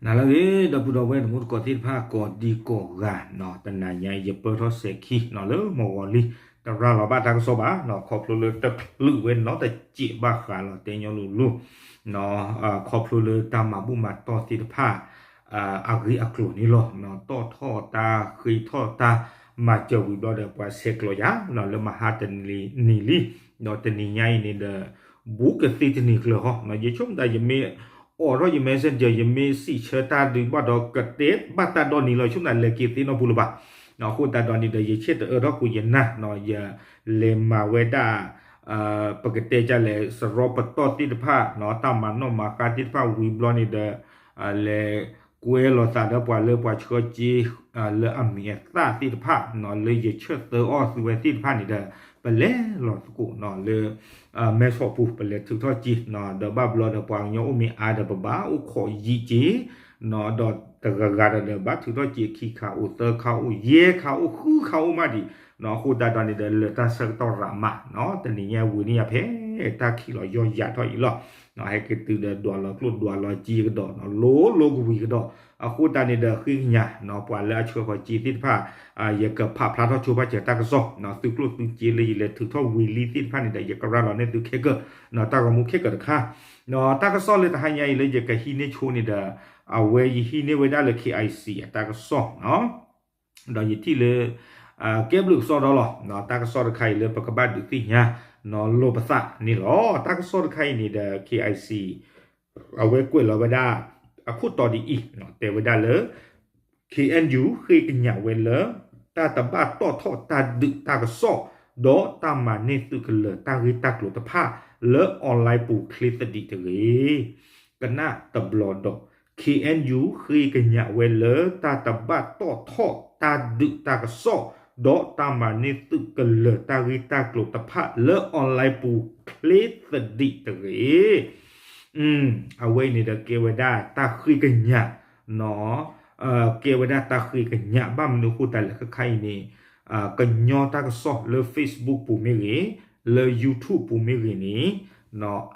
နၤလၢအဂ့ၤ ဒီပုၢ်ဒီဝဲၢ်တံၤသကိးသ့ၣ်တဖၣ် ကိးဒံကိးဂၤ, တနၤညါအံၤ ယပၢၢ်ထီၣ်စဲၤခံလၢမုၢ်ဂီၤလံ, တရၤလီၤဘၣ်တၢ်ကစီၣ်ဘၣ်, ခီဖျိလၢတချုးဝဲနီတစဲးဘၣ်ဃးလီၤ တဲညီလိၤလိၤ, ခီဖျိလၢတၢ်မၤဘူၣ်မၤတီၢ်သ့ၣ်တဖၣ် အဂ့ၢ်အကျိၤန့ၣ်လီၤ. တီၣ်ထီၣ်တၢ်ဃ့ထီၣ်တၢ် မၤစၢၤဝံၤဘျီဒီး ပှၤဆဲးကျိးယၤ လၢမဟါတနံၤလံ, ဒီးတနံၤညါအံၤန့ၣ်ဒီး ဘူးကသ့တနံၤကျၢၤဟီ, ယဆိကမိၣ်သး ယမ့ၢ်အိးထီၣ်ယ messenger ယမ့ၢ်စံးဆၢတၢ်ဒုးဘၣ်ဒီး ကတဲဘၣ်တၢ်ဒီနံၤလီၤ, ယဆိကမိၣ်သးလဲၤက့ၤသ့နီတပူၤလၢၤဘၣ်. အဃိသတးဒီးန့ၣ်ဒီး ယဆဲးတအၢထီၣ်ကွံာ်ယနၢ်, ယလဲၤမၤဝဲဒၣ် ပကတဲကလဲၣ် စရီပတီၢ်သ့ၣ်တဖၣ် တၢ်မၤနီၣ်မၤဃါသ့ၣ်တဖၣ်ဝံၤဘျီန့ၣ်ဒီး လဲၤကွဲလိာ်သးဒီးပှၤလၢပှၤဆှၢက့ၤ လၢအမံၤအသၣ်သ့ၣ်တဖၣ် လၢယဆၢသၢအီၣ်သုဝဲသ့ၣ်တဖၣ်န့ၣ်ဒီး ပလဲၤလီၤသကိးလၢ မဲဆီးပူၤ ပလဲၤထုးထီၣ်က့ၤ, ဒီးဘၣ်ဘျီဒီးပှၤကညီအိၣ်မ့ၢ်အါဒီး ပဘၣ်အိၣ်ခိးယံာ်က့ၤ, ဒီးတဂၤဂၤဒီး ဘၣ်ထုးထီၣ်က့ၤခံခါအိၣ်သၢခါအိၣ်ယဲၢ်ခါအိၣ်ဃုခါအိၣ်မးဒံး, အဃိသတးဒီးန့ၣ်ဒီး လၢတၢ်ဆၢကတီၢ်ရးမး, တနံၤညါဝံၤန့ၢ်ယၤဖဲ တၢ်ခံးလီၤယီၢ်ယၤထီၣ်အံၤလီၤ. ဟဲက့ၤတုၤဒီးဒွးလီၤကျိၣ်ဒွးလီၤစ့ကဒီး လိၤလိၤကဝံၤကဒီး, အဃိသတးန့ၣ်ဒီးဃ့ကညး ပှၤလၢအဆှၢဃီၤစ့သ့ၣ်တဖၣ် ယကဖးဖျါထီၣ်ဆိဘၣ်စၢၤတၢ်ကစီၣ်, သုကျိၣ်သုစ့လၢယလဲၤထုးထီၣ်ဝံၤလံသ့ၣ်တဖၣ်န့ၣ်ဒီး ယကရၤလီၤန့ၢ်သုခဲကၢၢ်, တၢ်ဂီၤမူခဲကၢၢ်တခါ, တၢ်ကစီၣ်လၢတဟါညါအံၤလၢယကဟံးန့ၢ်ဆိန့ၣ်ဒီး အဝဲယဟံးန့ၢ်ဝဲဒၣ်လၢ KIC အတၢ်ကစီၣ် ဒီးယထံၣ်လၢ ကဲဘျုးကစီဒီလီၤ, တၢ်ကစီၣ်တခါအံၤလၢပကဘၣ်ဒုးသ့ၣ်ညါ လိာ်ပသးန့ၣ်လီၤ. တၢ်ကစီၣ်တခါအံၤန့ၣ်ဒီး KIC အဝဲကွဲးလီၤဝဲဒၣ် အခိၣ်တီဒ်အံၤ, တဲဝဲဒၣ်လၢ KNU ဃ့ကညးဝဲလၢ တၢ်တဘၣ်တီၣ်ထီၣ်တၢ်ဒုးတၢ်ကစီၣ် ဒီးတၢ်မၤန့ၢ်သုးကလၢၤတၢ်ဂ့ၢ်တၢ်ကျိၤတဖၣ် လၢ online ပူၤချ့သဒံးတဂ့ၤ. ကနၣ်တဘျီဒီး KNU ဃ့ကညးဝဲလၢ တၢ်တဘၣ်တီၣ်ထီၣ်တၢ်ဒုးတၢ်ကစီၣ် ဒီးတၢ်မၤန့ၢ်သုးကလၢၤတၢ်ဂ့ၢ်တၢ်ကျိၤတဖၣ်လၢ online ပူၤချ့သဒံးတဂ့ၤ. အဝဲအံၤန့ၣ်ဒီးကဲဝဲဒၣ်တၢ်ဃ့ကညး, ကဲဝဲဒၣ်တၢ်ဃ့ကညး ဘၣ်မနုၤအဃိသတးလဲၣ် ခဲခါအံၤန့ၣ် ကညီတၢ်ကစီၣ်လၢ Facebook ပူၤမ့ၢ်ဂ့ၤ, လၢ YouTube ပူၤမ့ၢ်ဂ့ၤန့ၣ်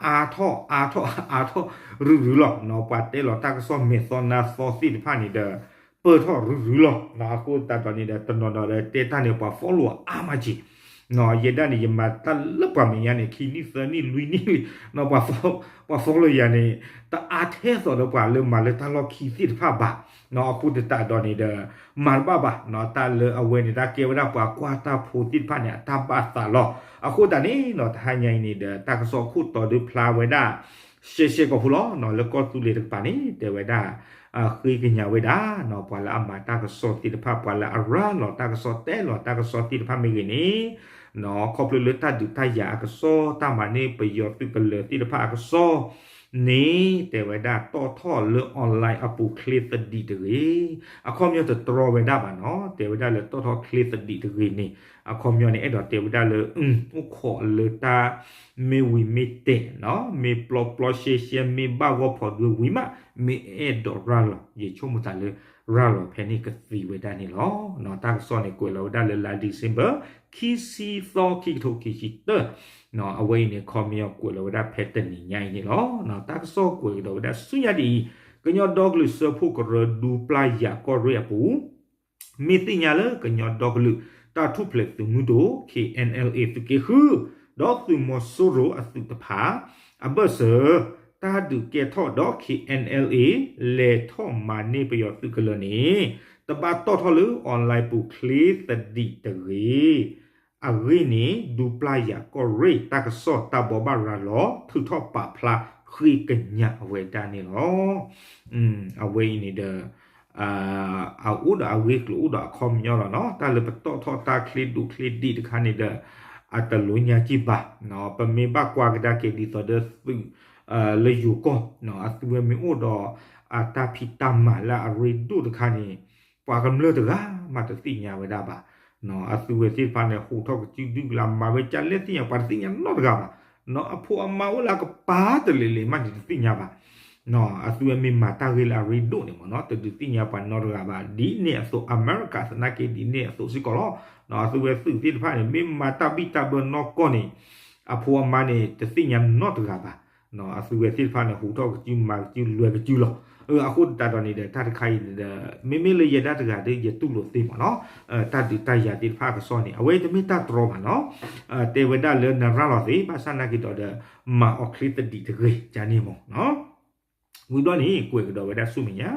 အါထီၣ်အါထီၣ်အါထီၣ်ရုရုလီၤ. ပှၤတဲလီၤတၢ်ကစီၣ်မဲာ်သီနါသီသ့ၣ်တဖၣ်န့ၣ်ဒီး ပၢၢ်ထီၣ်ရုရုလီၤ. အဃိသတးဒီးန့ၣ်ဒီး တနီၤဒီးတဲတၢ်န့ၣ် ပှၤ follow အါမးက့ၤ, ယဲဒၣ်န့ၣ် ယမၤတၢ်လၢပှၤမဲာ်ညါန့ၣ် ခံနံၣ်သၢနံၣ်လွံၢ်နံၣ်လံ, ပှၤ follow ယၤန့ၣ် တအါထဲသိးဒီးပှၤလၢမၤလၢတၢ်လီၢ်ခံသ့ၣ်တဖၣ်ဘၣ်. အဃိသတးဒီးန့ၣ်ဒီး မၤတဘၣ်ဘၣ်, တၢ်လၢအဝဲန့ၣ် တၢ်ကဲဝဲဒၣ်ပှၤကွၢ်တၢ်ဖိသ့ၣ်တဖၣ်န့ၣ် အတၢ်ဘၣ်သးလီၤ. အဃိသတးန့ၣ်ဒီး တဟါညါအံၤန့ၣ်ဒီး တၢ်ကစီၣ်ခိၣ်တီဒုးဖျါဝဲဒၣ် ရှဲရှဲကီၢ်ဖိလီၤ. လၢကီၢ်သူလ့ၤတကပၤန့ၣ် တဲဝဲဒၣ် ဃ့ကညးဝဲဒၣ် ပှၤလၢအမၤတၢ်ကစီၣ်သ့ၣ်တဖၣ် ပှၤလၢအရၤလီၤတၢ်ကစီၣ် တဲလီၤတၢ်ကစီၣ်သ့ၣ်တဖၣ်မ့ၢ်ဂ့ၤန့ၣ် ခီဖျိလၢတၢ်ဒုးတၢ်ယၤအကစီၣ် တၢ်မၤန့ၢ်ပယီၤသုးကလၢၤသ့ၣ်တဖၣ်အကစီၣ်န့ၣ် တဲဝဲဒၣ်တီၣ်ထီၣ်လၢ online အပူၤချ့သဒံးတဂ့ၤ. အခီပညီတတြီဝဲဒၣ်ဘၣ်နီၤ, တဲဝဲဒၣ်လၢတီၣ်ထီၣ်ချ့သဒံးတဂ့ၤန့ၣ် အခီပညီန့ၣ် အဲၣ်ဒိးတဲဝဲဒၣ်လၢ အိၣ်ခိးလၢတၢ်မ့ၢ်ဝံၤမ့ၢ်တဲာ်နီၤ, မ့ၢ်ပျီပျီရှဲရှဲ မ့ၢ်ဘၣ်ဂီၢ်ဖီဒွဲဝံၤမး မ့ၢ်အဲၣ်ဒိးရၤလီၤ ယဆိကမိၣ်သးလၢ ရၤလီၤဖဲန့ၣ်ကသ့ဝဲဒၣ်န့ၣ်လီၤ. တၢ်ကစီၣ်န့ၣ် ကွဲးလီၤဝဲဒၣ်လၢလါ December ခံဆံသီ ခံကထိခံဆံတၢ အဝဲအံၤန့ၣ် ခီပညီကွဲးလီၤဝဲဒၣ်ဖဲတနံၤညါအံၤန့ၣ်လီၤ. တၢ်ကစီၣ်ကွဲးကဒီးဝဲဒၣ်ဆူညါဒ်အံၤ, ကညီဒီကလုာ်စၢဖှိၣ်ကရၢဒူပျၢ်ယၤကီၢ်ရ့ၣ်အပူၤ မ့ၢ်သ့ၣ်ညါလၢကညီဒီကလုာ်တၢ်ထူၣ်ဖျဲးသုးမုၢ်ဒိၣ် KNLA သုးက့ဃု ဒီးသုးမီၤစိရိၤအသုးတဖၣ် အဘၢၣ်စၢၤ တၢ်ဒုးကဲထီၣ်ဒီး KNLA လဲၤထီၣ်မၤန့ၢ်ပယီၤသုးကလၢၤန့ၣ် တဘၣ်တီၣ်ထီၣ်လၢ online ပူၤချ့သဒံးတဂ့ၤ. အဂ့ၢ်န့ၣ် ဒူပျၢ်ယၤကီၢ်ရ့ၣ် တၢ်ကစီၣ်တၢ်ဘိးဘၣ်ရၤလီၤ ထုးထီၣ်ပာ်ဖျါဃ့ကညးအဝဲဒၣ်န့ၣ်လီၤ. အဝဲအံၤန့ၣ်ဒီး အအိၣ်ဒီးအဂ့ၢ်ကျိၤအိၣ်ဒီးအခီပညီလီၤနီၤ, တၢ်လၢပတီၣ်ထီၣ်တၢ်ချ့ဒူၣ်ချ့ဒံးတခါန့ၣ်ဒီး အတလိညါက့ၢ်ဘၣ်, ပမ့ၢ်ဘၣ်ကွၢ်ကဒါက့ၤဒ်သိးဒီးသုး လၢယိၤကီၢ် အသုဝဲမ့ၢ်အိၣ်ဒီး အတၢ်ဖံးတၢ်မၤလၢအရ့ဒိၣ်တခါန့ၣ် ပှၤကမျၢၢ်တဂၤမးတသ့ၣ်ညါဝဲဒၣ်ဘၣ်. အသုဝဲသ့ၣ်တဖၣ်န့ၣ် ဟူးထီၣ်ကစုဒုၣ်ကလၢမၤဝဲကလဲၣ်သ့ၣ်ညါ ပှၤတသ့ၣ်ညါနီတဂၤဘၣ်. အဖိအမါအိၣ်လၢအကပၤတလ့ၤလ့ၤမးန့ၣ်တသ့ၣ်ညါဘၣ်. အသုဝဲမ့ၢ်မၤတၢ်ဂ့ၢ်လၢအရ့ဒိၣ်န့ၣ်မ့ၢ်နီၤ တဒုးသ့ၣ်ညါပှၤနီတဂၤဘၣ်. ဒ်န့ၣ်အသိး အမဲရကၤသနာ်က့ဒ်န့ၣ်အသိးစ့ၢ်ကီးလီၤ. အသုဝဲသုးသ့ၣ်တဖၣ်န့ၣ် မ့ၢ်မၤတၢ်ဘံၣ်တၢ်ဘၢနီၢ်ကီၢ်န့ၣ် အဖိအမါန့ၣ် တသ့ၣ်ညါနီတဂၤဘၣ်. အသုဝဲသ့ၣ်တဖၣ်န့ၣ် ဟူးထီၣ်ကစုမၤကစုလွဲၤကစုလီၤ. အဃိသတးဒီးန့ၣ်ဒီး တၢ်တခါအံၤန့ၣ်ဒီး မ့မ့ၢ်လၢယဲဒၣ်တဂၤဒီး ယတူၢ်လိာ်သ့မးနီၤ, တၢ်ဒုးတၢ်ယၤသ့ၣ်တဖၣ်အကစီၣ်န့ၣ် အဝဲတမ့ၢ်တၢ်တြီဘၣ်နီၤ, တဲဝဲဒၣ်လၢနရၤလီၤသ့ ဘၣ်ဆၣ်နာ်က့ၤဒီးဒီး မၤအီၤချ့သဒံးတဂ့ၤ ကန့ၣ်မးနီၤ. ဝံၤဘျီန့ၣ် ကွဲးကဒီးဝဲဒၣ်ဆူမဲာ်ညါ,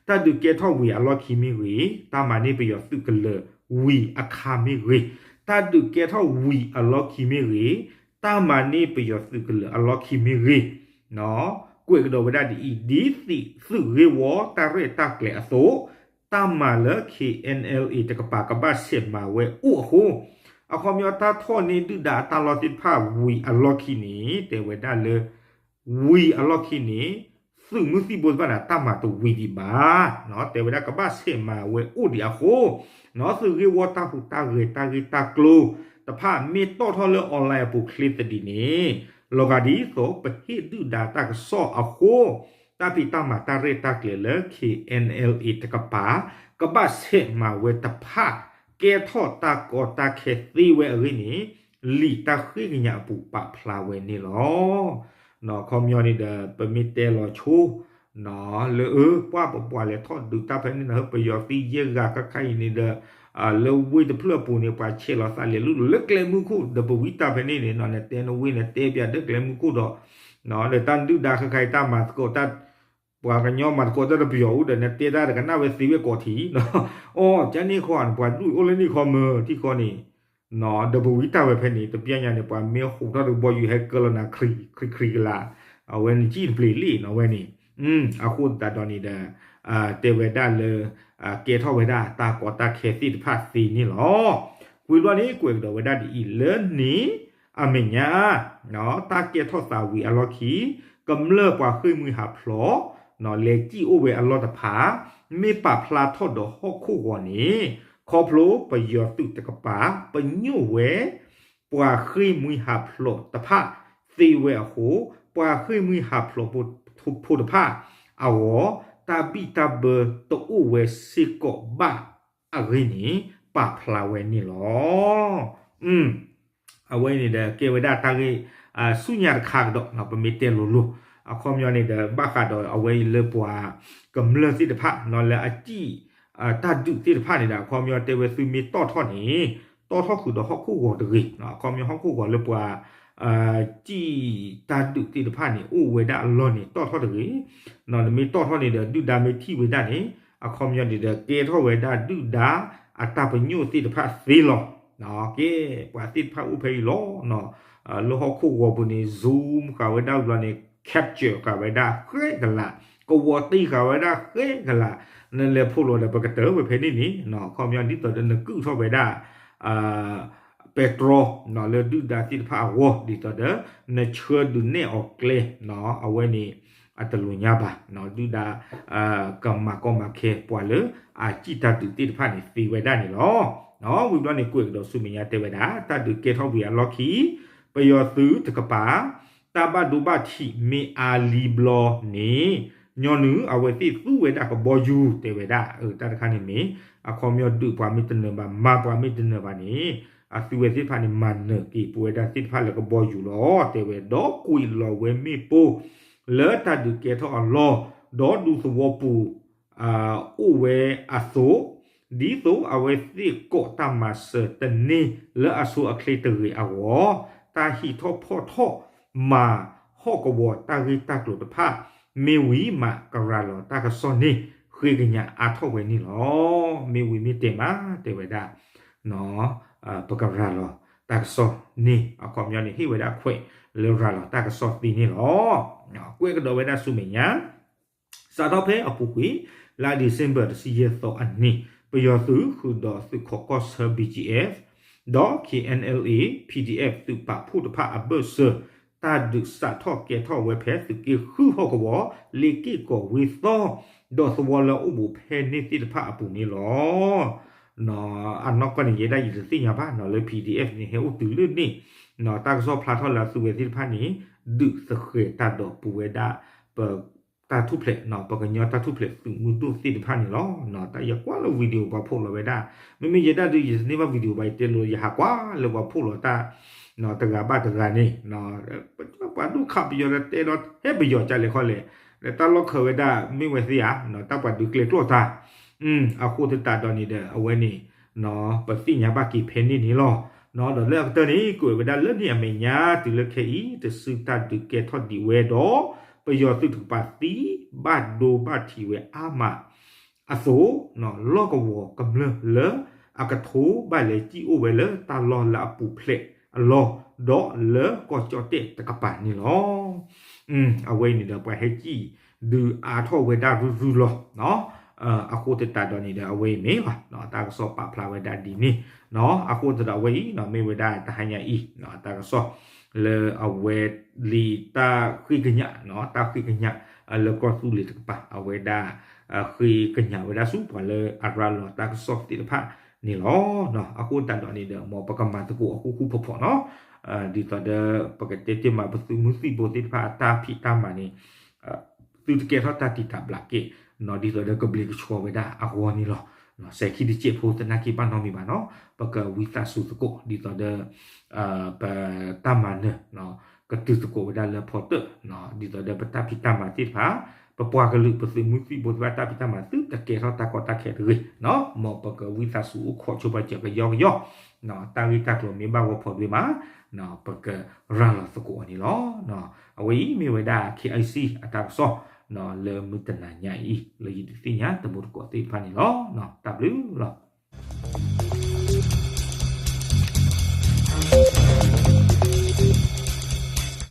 တၢ်ဒုးကဲထီၣ်ဝံၤအလီၢ်ခံမ့ၢ်ဂ့ၤ, တၢ်မၤန့ၢ်ပယီၤသုးကလၢၤဝံၤအခါမ့ၢ်ဂ့ၤ, တၢ်ဒုးကဲထီၣ်ဝံၤအလီၢ်ခံမ့ၢ်ဂ့ၤ, တၢ်မၤန့ၢ်ပယီၤသုးကလၢၤအလီၢ်ခံမ့ၢ်ဂ့ၤ, ကွဲးကဒီးဝဲဒၣ်ဒ်အံၤ, ဒ်သုးဂ့ၢ်ဝီတၢ်ရဲၣ်တၢ်ကျဲၤအသိး, တၢ်မၤလၢ K N L A တကပၤကဘၣ်ဆဲးမၤဝဲအိၣ်အဃိ, အခီပညီတၢ်ထီၣ်န့ၢ်ဒုၣ်ဒါအတၢ်လီၢ်သ့ၣ်တဖၣ်ဝံၤအလီၢ်ခံန့ၣ် တဲဝဲဒၣ်လၢ ဝံၤအလီၢ်ခံန့ၣ် သုးမုၢ်သံၣ်ဘိသ့ၣ်တဖၣ်န့ၣ် တၢ်မၤတဝံၤဒံးဘၣ်, တဲဝဲဒၣ်ကဘၣ်ဆဲးမၤဝဲအိၣ်ဒံးအဃိ, သုးဂ့ၢ်ဝီတၢ်ဟူးတၢ်ဂဲၤတၢ်ဂ့ၢ်တၢ်ကျိၤတဖၣ် မ့ၢ်တီၣ်ထီၣ်လၢ online အပူၤချ့သဒံးန့ၣ်, လီၤဂာ်ဒ်သိးပဟ့ၣ်ဒုၣ်ဒါတၢ်ကစီၣ်အဃိ, တၢ်ဖံးတၢ်မၤတၢ်ရဲၣ်တၢ်ကျဲၤလၢ K N L A တကပၤ ကဘၣ်ဆဲးမၤဝဲတဖၣ် ကဲထီၣ်တၢ်ကီတၢ်ခဲသ့ဝဲအဂ့ၢ်န့ၣ်, လံာ်တၢ်ဃ့ကညးအပူၤပာ်ဖျါဝဲန့ၣ်လီၤ. အခီပညီန့ၣ်ဒီး ပမ့ၢ်တဲလီၤဆိ လၢအၢ ပှၤပပှၤလဲၤထီၣ်ဒုးတၢ်ဖဲန့ၣ်ဒီး ပယီၤသံယဲၢ်ဂၤခါခါအံၤန့ၣ်ဒီး လၢဝ့ၢ်တဖျၢၣ်အပူၤန့ၣ် ပှၤဆဲးလီၤသးလဲၤလူလီၤလၢကျဲမုၢ်ခိၣ်ဒီး ပဝံတၢ်ဖဲန့ၣ်န့ၣ် နတဲနဝ့ၢ် နတဲပၠးဒၢကျဲမုၢ်ခိၣ်ဒီး ဒီးတၢ်ဒုၣ်ဒါခါခါအံၤတၢ်မၤသကိးတၢ် ပှၤကညီမၤသကိးတၢ်ဒီးပယီၤအိၣ်ဒီး နတဲတၢ်တကနၣ်ဝဲသ့ဝဲကိးထံး, အီ ကန့ၣ်ခီန့ၣ် ပှၤဒူၣ်အံၤအိၣ်လၢန့ၣ်ခီမၢ ထံၣ်ဃီန့ၣ် ဒီးပဝံတၢ်ဝဲဖဲန့ၣ် တပျဲညါန့ၣ် ပှၤမ့ၢ်ဟူးထီၣ်တဘီယူၤဟဲကၢလီၤနၤ ခရံာ်ခရံာ်ကလာ်, အဝဲန့ၣ်ကံၣ်တပျ့ၤလံနီၤဝဲန့ၣ်, အဃိသတးဒီးန့ၣ်ဒီး တဲဝဲဒၣ်လၢ ကဲထီၣ်ဝဲဒၣ်တၢ်ကီတၢ်ခဲသ့ၣ်တဖၣ်သ့န့ၣ်လီၤ. ဝံၤဘျီန့ၣ် ကွဲးကဒီးဝဲဒၣ်ဒ်အံၤ လၢန့ၣ်အမဲာ်ညါ တၢ်ကဲထီၣ်သးဝံၤအလီၢ်ခံ ကမျၢၢ်ပှၤဃ့ၢ်မှံဟးဖျိး လဲၤစံၣ်အိၣ်ဝဲအလီၢ်တဖၣ် မ့ၢ်ပာ်ဖျါထီၣ်ဒီးဟီၣ်ခိၣ်ဂီၤန့ၣ် ခီဖျိပယီၤသုးတကပၤ ပညိၣ်ဝဲ ပှၤဃ့ၢ်မှံဟးဖျိးတဖၣ်သ့ဝဲအဃိ, ပှၤဃ့ၢ်မှံဟးဖျိးဖိတဖၣ်အဂီၢ် တၢ်ဘံၣ်တၢ်ဘၢတအိၣ်ဝဲစ့ၢ်ကီးဘၣ်အဂ့ၢ်န့ၣ် ပာ်ဖျါဝဲန့ၣ်လီၤ. အဝဲန့ၣ်ဒီးကဲဝဲဒၣ်တၢ်ဂ့ၢ်ဆူညါတခါကဒီး ပမ့ၢ်တဲလိၤလိၤ အခီပညီန့ၣ်ဒီး ဘၣ်ဃးဒီးအဝဲအံၤလၢပှၤကမျၢၢ်သ့ၣ်တဖၣ် လၢအစံၣ်တၢ်ဒုးသ့ၣ်တဖၣ်န့ၣ်ဒီး အခီပညီတဲဝဲသုမ့ၢ်တီၣ်ထီၣ်န့ၣ် တီၣ်ထီၣ်ဃုာ်ဒီးဟီၣ်ခိၣ်ဂီၤတဂ့ၤ, အခီပညီဟီၣ်ခိၣ်ဂီၤလၢပှၤ စံၣ်တၢ်ဒုးသ့ၣ်တဖၣ်န့ၣ် အိၣ်ဝဲဒၣ်အလီၢ်န့ၣ် တီၣ်ထီၣ်တဂ့ၤ, နမ့ၢ်တီၣ်ထီၣ်န့ၣ်ဒီး ဒုၣ်ဒါမ့ၢ်ထံၣ်ဝဲဒၣ်န့ၣ် အခီပညီန့ၣ်ဒီး ကဲထီၣ်ဝဲဒၣ်ဒုၣ်ဒါအတၢ်ပညိၣ်သ့ၣ်တဖၣ်သ့လီၤ. ကဲ ပှၤသ့ၣ်တဖၣ်အိၣ်ဖဲအံၤလီၤ လၢဟီၣ်ခိၣ်ဂီၤပူၤန့ၣ် Zoom ဃာ်ဝဲဒၣ်ဘျီန့ၣ် capture ဃာ်ဝဲဒၣ်ဃဲကလး, ကဝီၤတံၢ်ဃာ်ဝဲဒၣ်ဃဲကလး, နလဲၤဖိးလီၤဒီးပကတၢၢ်ဝဲဖဲန့ၣ်န့ၣ် အခီပညီဒ်သိးဒီးနကုၢ်ထီၣ်ဝဲဒၣ် ပဲတြီ လၢဒုၣ်ဒါသ့ၣ်တဖၣ်အဂီၢ် ဒ်သိးဒီး နဆှၢဒုးနဲၣ်အီၤကျဲ အဝဲန့ၣ် အတလိၤညါဘၣ်, ဒုၣ်ဒါ ကမၤကီမၤခဲပှၤလၢအစံၣ်တၢ်ဒုးသ့ၣ်တဖၣ်န့ၣ်သ့ဝဲဒၣ်န့ၣ်လီၤ. ဝံၤဘျီန့ၣ် ကွဲးကဒီးဆူမဲာ်ညါတဲဝဲဒၣ် တၢ်ဒုးကဲထီၣ်ဝံၤအလီၢ်ခံ ပယီၤသုးတကပၤ တၢ်ဘၣ်ဒိဘၣ်ထံးမ့ၢ်အါလံဘျီန့ၣ် ညီနုၢ်အဝဲသ့ၣ်သူဝဲဒၣ်ကဘီယူၤတဲဝဲဒၣ် တၢ်တခါန့ၣ်မ့ၢ် အခီပညီဒုးပှၤမ့ၢ်တနၢၤဘၣ် မၤပှၤမ့ၢ်တနၢၤဘၣ်န့ၣ် အသုဝဲသ့ၣ်တဖၣ်န့ၣ် မၤနၢၤက့ၤပဝဲဒၣ်သ့ၣ်တဖၣ်လၢကဘီယူၤလီၤ တဲဝဲ ဒီးကွံာ်လီၤဝဲမ့ၣ်ပိၢ်လၢတၢ်ဒုးကဲထီၣ်အလီၢ် ဒီးဒူသဝီပူၤ အိၣ်ဝဲအသိး, ဒ်သိးအဝဲသ့ၣ်ကိးတၢ်မၤစၢၤတန့ၢ်လၢအဆိအချ့တဂ့ၤအဂီၢ်, တၢ်ဟံးထီၣ်ဖီၣ်ထီၣ်မၤဟီၣ်ကဝီၤတၢ်ဂ့ၢ်တၢ်ကျိၤတဖၣ် မ့ၢ်ဝံၤမးကရၤလီၤတၢ်ကစီၣ်န့ၣ် ဃ့ကညးအါထီၣ်ဝဲန့ၣ်လီၤ. မ့ၢ်ဝံၤမ့ၢ်တဲမး တဲဝဲဒၣ် ပကရၤလီၤတၢ်ကစီၣ်န့ၣ် အခီပညီန့ၣ် ဟ့ၣ်ဝဲဒၣ်ခွဲးလၢရၤလီၤတၢ်ကစီၣ်သ့န့ၣ်လီၤ. ကွဲးကဒီးဝဲဒၣ်ဆူမဲာ်ညါ စးထီၣ်ဖဲအပူၤကွံာ် လါ December တဆံယဲၢ်သီအနံၤ ပယီၤသုးဃုာ်ဒီးသုးခိးကီၢ်ဆၢ B G F ဒီး K N L A P D F သုးပာ်ဖှိၣ်တဖၣ်အဘၢၣ်စၢၤ တၢ်ဒုးစးထီၣ်ကဲထီၣ်ဝဲဖဲသုးက့ဃုဟီၣ်ကဝီၤ လ့ၣ်က့ၢ်ကီၢ်ဝ့ၢ်သီ ဒီးသဝီလၢအအိၣ်ဘူးဖဲန့ၣ်သ့ၣ်တဖၣ်အပူၤန့ၣ်လီၤ. အနီၢ်ကီၢ်န့ၣ် ယဲဒၣ်ယတသ့ၣ်ညါဘၣ်နီၤ လၢ P D F န့ၣ် ဟဲအိၣ်တုၤလၢန့ၣ် တၢ်ကစီၣ်ဖျါထီၣ်လၢအသုဝဲသ့ၣ်တဖၣ်န့ၣ် ဒုးသဃဲၤတၢ်ဒီးပူၤဝဲဒၣ် ပတၢ်ထူၣ်ဖျဲး ပကညီတၢ်ထူၣ်ဖျဲးသုးမုၢ်ဒိၣ်သ့ၣ်တဖၣ်န့ၣ်လီၤ. တၢ်ယကွၢ်လၢ video ပှၤဖီၣ်လီၤဝဲဒၣ် မ့မ့ၢ်ယဲဒၣ်ဒုး ယတန့ၢ်ဘၣ် video ဘၣ် ယတဲလိၤ ယဟးကွၢ်လၢပှၤဖီၣ်လီၤတၢ် တဂၤဘၣ်တဂၤန့ၣ် ပှၤဒိၣ်ခးပယီၤဒီးတဲဒီးဟဲပယီၤကလဲာ်ခီလဲၣ်, ဒီးတၢ်လီၢ်ခၢးဝဲဒၣ်မ့ၢ်ဝဲသ့ဧါ, တၢ်ပှၤဒုးကျဲကျိၣ်တၢ်, အဃိသတးဒီးန့ၣ်ဒီး အဝဲန့ၣ် ပသ့ၣ်ညါဘၣ်က့ၤဖဲန့ၣ်န့ၣ်လီၤ. ဒီးလၢအကတၢၢ်န့ၣ် ကွဲးဝဲဒၣ်လၢန့ၣ်အမဲာ်ညါတုၤလၢခဲအံၤ တစုတၢ်ဒုးကဲထီၣ်ဒံးဝဲဒီး ပယီၤသုးတကပၤသံ ဘၣ်ဒိဘၣ်ထံးဝဲအါမး အသိး, လီၢ်ကဝီၤကမျၢၢ်လၢအကထိဘၣ်လဲၤစံၣ်အိၣ်ဝဲလၢတၢ်လီၢ်လၢအပူၤဖျဲးအလီၢ်, ဒီးလၢကီၢ်ကၠီၣ်တဲၣ်တကပၤန့ၣ်လီၤ. အဝဲအံၤန့ၣ်ဒီး ပှၤဟဲစံၣ်ဒုးအါထီၣ်ဝဲဒၣ်ရုၢ်ရုၢ်လီၤ. အဃိသတးဒီးန့ၣ်ဒီး အဝဲအံၤမ့ၢ်လီၤ တၢ်ကစီၣ်ပာ်ဖျါဝဲဒၣ်ဒ်န့ၣ်, အဃိသတးဒီးအဝဲအံၤ မ့ၢ်ဝဲဒၣ်တဟါညါအံၤ တၢ်ကစီၣ်လၢအဝဲလံာ်တၢ်ဃ့ကညး, တၢ်ဃ့ကညးလၢကီၢ်သူလ့ၤတကပၤ အဝဲဒၣ် ဃ့ကညးဝဲဒၣ်ဆူပှၤလၢအရၤလီၤတၢ်ကစီၣ်သ့ၣ်တဖၣ်န့ၣ်လီၤ. အဃိသတးဒီးန့ၣ်ဒီး မ်ပကမၤသကိးအဃူဃူဖိးဖိးနီၤ, ဒ်သိးဒီး ပကတဲတ့ၢ်မး ပသုးမုၢ်သံၣ်ဘိသ့ၣ်တဖၣ်အတၢ်ဖံးတၢ်မၤန့ၣ် သုတကဲထီၣ်တၢ်တံာ်တာ်ဘျးက့ၤ, ဒ်သိးဒီးကဘျံးကဆှီဝဲဒၣ်အဂီၢ်န့ၣ်လီၤ. စဲၤခံတစဲးဖိသနာ်က့ဘၣ်နီတမံၤဘၣ်နီၤ, ပကဝံသးစူၤသကိး ဒ်သိးဒီး ပတၢ်မၤနၢၤ ကတုၤသကိးဝဲဒၣ်လၢဖီတၢၣ်, ဒ်သိးဒီးပတၢ်ဖံးတၢ်မၤသ့ၣ်တဖၣ် ပပှၤကလုာ်ပသုးမုၢ်သံၣ်ဘိသ့ၣ်တဖၣ်တၢ်ဖံးတၢ်မၤသုတကဲထီၣ်တၢ်ကီတၢ်ခဲတဂ့ၤ, မ်ပကဝံသးစူၤအိၣ်ခိးဆိပာ်စၢၤကယီကယီ, တၢ်ဂ့ၢ်တၢ်ကျိၤမ့ၢ်ဘၣ်ဂီၢ်ဖိးဒ့မး, ပကရၤလီၤသကိးအီၤန့ၣ်လီၤ. အဝဲအံၤမ့ၢ်ဝဲဒၣ် KIC အတၢ်ကစီၣ် လၢမုၢ်တနၤညါအံၤ လၢယဒုးသ့ၣ်ညါတမူတကိးသ့ၣ်တဖၣ်န့ၣ်လီၤ. တၢ်ဘျုးလီၤ.